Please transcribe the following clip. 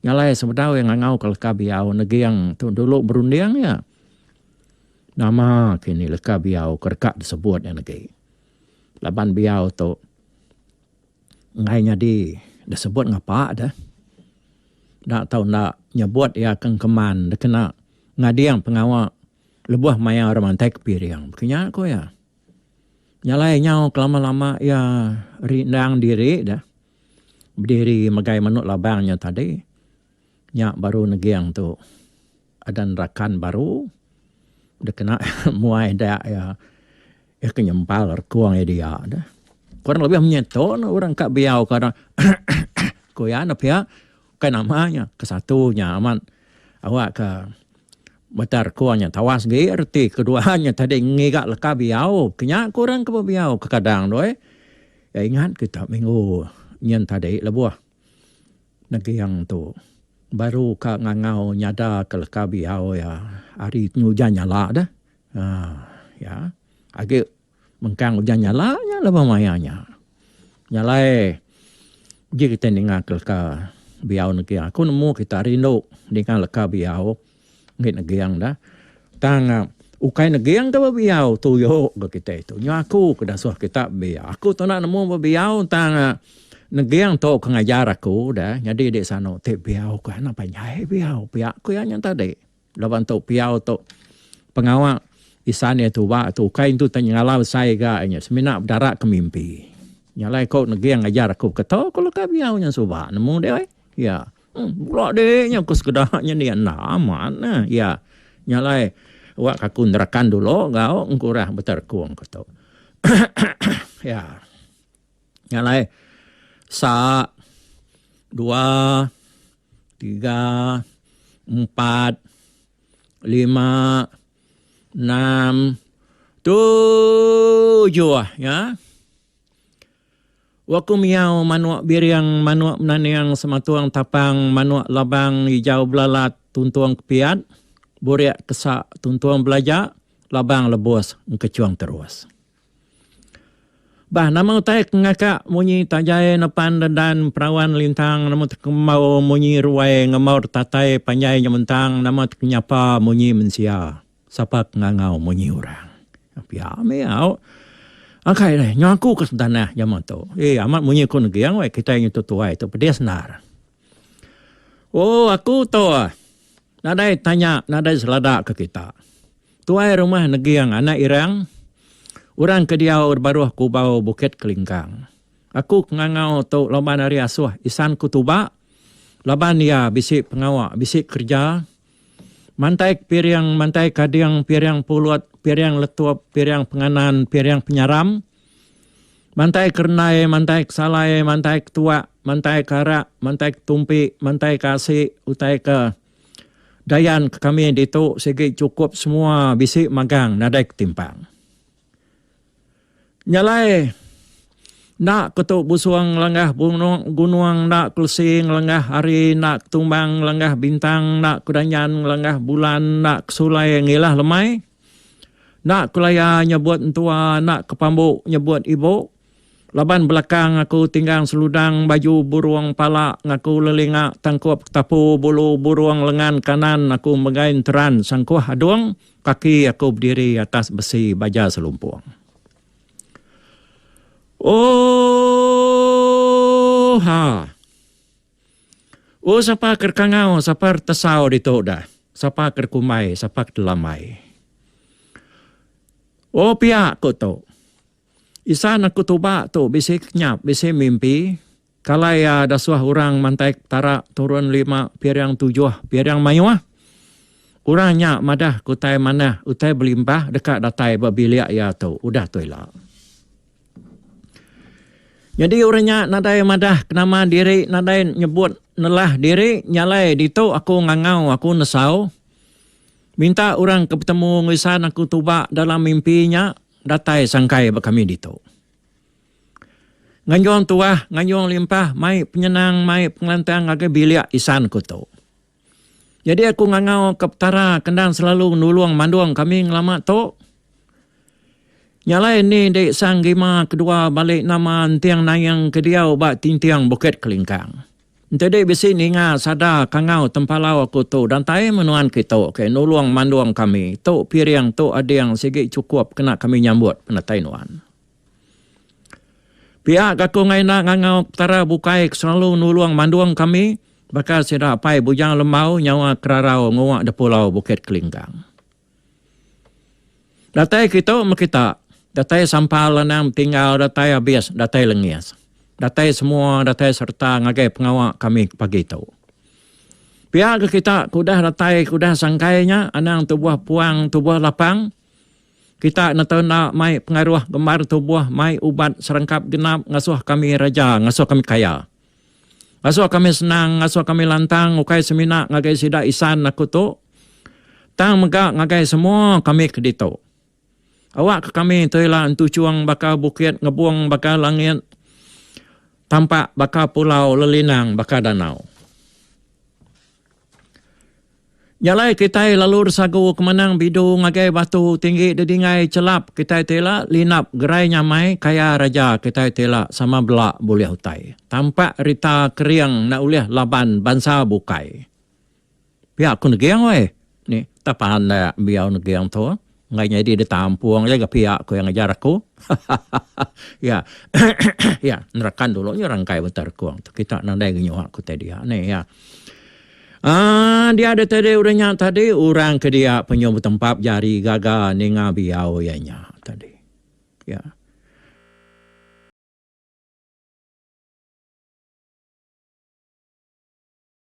Nya alai sebedau iya ngangau ke leka biau neging tu dulu berunding iya. Nama kini leka biau ke deka disebut iya negi. Laban biau tu enggai nyadi disebut ngapa deh. Enda tau enda nyebut iya ke engkeman dikena ngading pengawa lebuh maya orang mantai ke piring. Baka nya ku iya. Nya alai nyau kelama-lama iya rindang diri deh bediri megai manuk labang nya tadi nya baru neging tu adan rakan baru dikena muai dak iya iya ke nyempal rekung iya dia deh. Kurang lebih munyi tu ne orang ka biau ka orang ku iya ne pia Bukai nama nya kesatu nya amat awak ka beta reko nya tawas agi reti kedua nya tadi ngiga leka biau ke nya ku orang ke bebiau kekadang tu eh. Ya ingat kita minggu nyin tadi lebuh neging tu baru ka ngangau nyada ke leka biau iya hari ujan nyala deh uhh ya agi Mengkang ujan nyala nya lebuh maya nya. Nya alai uji kitai ninga ke leka biau neging. Aku nemu kita rindu ninga leka biau ngi neging dah. Tang ukai neging ke bebiau tuyo ga kitai tu. Nya aku ke dasuh kita bebiau. Aku tu enda nemu bebiau tang neging tu ke ngajar aku dah. Nyadi di sanu ti biau ku anak panjai biau pia ku iya nya tadi. Laban tu piau tu pengawa isan iya tuba tu ukai entu tai nyengala besai ga inya semina bedara ke mimpi. Nya alai ko neging ngajar aku ke tu ko leka biau nya suba nemu deh ai. Ya. Bula deh nya ko sekeda nya enda enda amat ne. Ya. Nya alai wak aku nerakan dulu enggau engkurah beterekung ko tu. Ya. Nya alai sa, dua, tiga, empat, lima, enam, tujuh ya. Waku miau manuk biring, manuk menaning sematung tapang, manuk labang ijau belalat tuntung kepiat, burik kesa tuntung belaja, labang lebus engkechung terus. Bah nama utai ke ngaka munyi tajai nepan dedan perawan lintang nama tekembau munyi ruai ngembau tatai panjai nyementang nama tekenyapa munyi mensia sapa ke ngangau munyi orang. Pia meh au. Akai deh nyau aku ke setanah jama tu. Eh amat munyi ku neging weh kitai nyentuk tuai tu pedis endar. Oh aku tu nadai tanya nadai selada ke kita. Tuai rumah Neging anak Irang, orang ke diau baruh kubau Bukit Kelingkang. Aku ke ngangau tu laban ari asuh isan ku tuba, laban iya bisi pengawa bisi kereja. Mantai ke piring, mantai kading, piring pulut, piring letup, piring penganan, piring penyaram. Mantai ke rendai, mantai ke salai, mantai ke tuak, mantai ke arak, mantai ke tumpi, mantai ke asi, utai ke. Dayan ke kami ditu sigi chukup semua bisi magang nadai ketimpang. Nya alai enda ke tu busung ngelanggah gunung enda ke lesi ngelanggah hari enda ke tumbang ngelanggah bintang enda ke danjan ngelanggah bulan enda ke sulai ngilah lemai enda ke laya nyebut entua enda ke pambu nyebut ibu. Laban belakang aku tinggang seludang baju burung pala ngaku lelinga tangkup ketapu bulu burung lengan kanan aku megai enteran sangkuh adung kaki aku bediri atas besi baja selumpung. Oohaa. Oh sapa ke kangau sapa tesau ditu dah sapa ke kumbai sapa ke telambai. Oh pia ku tu. Isan aku tuba tu bisi kenyap bisi mimpi kalai iya dasuh orang mantai petara turun lima piring tujuh piring mayuh. Orang nya madah ke utai manah utai belimpah deka datai ba bilik iya tu udah tu ila. Nyadi orang nya nadai madah ke nama diri nadai nyebut nelah diri nya alai ditu aku ngangau aku nesau minta orang ke betemu enggau isan aku tuba dalam mimpi nya. Datai sangkai ba kami ditu. Nganjung tuah, nganjung limpah, mai penyenang, mai pengelantang ngagai bilik isan ku tu. Nyadi aku ngangau ke Petara ke endang selalu nulung mandung kami ngelama tu. Nya alai ni di Sang Gima kedua bali nama Enting Naing ke diau ba Tinting Bukit Kelingkang. Enti dek bisi ninga sada kangau tempalau aku tu dantai meh nuan kitu ke nulung mandung kami. Tu piring tu ading sigi chukup kena kami nyambut penatai nuan. Pia ga aku enggai enda ngangau petara bukai ke selalu nulung mandung kami baka sida apai Bujang Lembau nyawa kerarau nguak da pulau Bukit Kelingkang. Datai kitu meh kita, datai sampal anang betinggal datai abis datai lengis. Datai semua datai sereta ngagai pengawa kami pagi tu. Pia ke kita ke udah datai ke udah sangkai nya anang tubuh puang tubuh lapang. Kita neta enda mai pengaruh gembar tubuh mai ubat serengkap genap ngasuh kami raja ngasuh kami kaya. Ngasuh kami senang, ngasuh kami lantang ukai semina ngagai sida isan aku tu, tang mega ngagai semua kami ke ditu. Awakka kami tu ila entuchung baka bukit ngebung baka langit, tampak baka pulau lelinang baka danau. Nya alai kitai lalu disagu ke manang bidu ngagai batu tinggi didingai chelap kitai ti ila linap gerai nyamai kaya raja kitai ti ila sama bela bulih utai. Tampak rita kering enda ulih laban bansa bukai. Pia ku neging weh. Ni tak pandak biau neging tu. Enggai nyadi ditampung aja ga pia ku iya ngajar aku. Hahaha. Ya. Ya nerakan dulu nya rangkai bentar rekung tu kita nadai ga nyuak ku utai dia nih ya. Aaa dia deh tadi udah nya tadi orang ke dia penyu betempap jari gaga ninga biau iya nya tadi. Ya.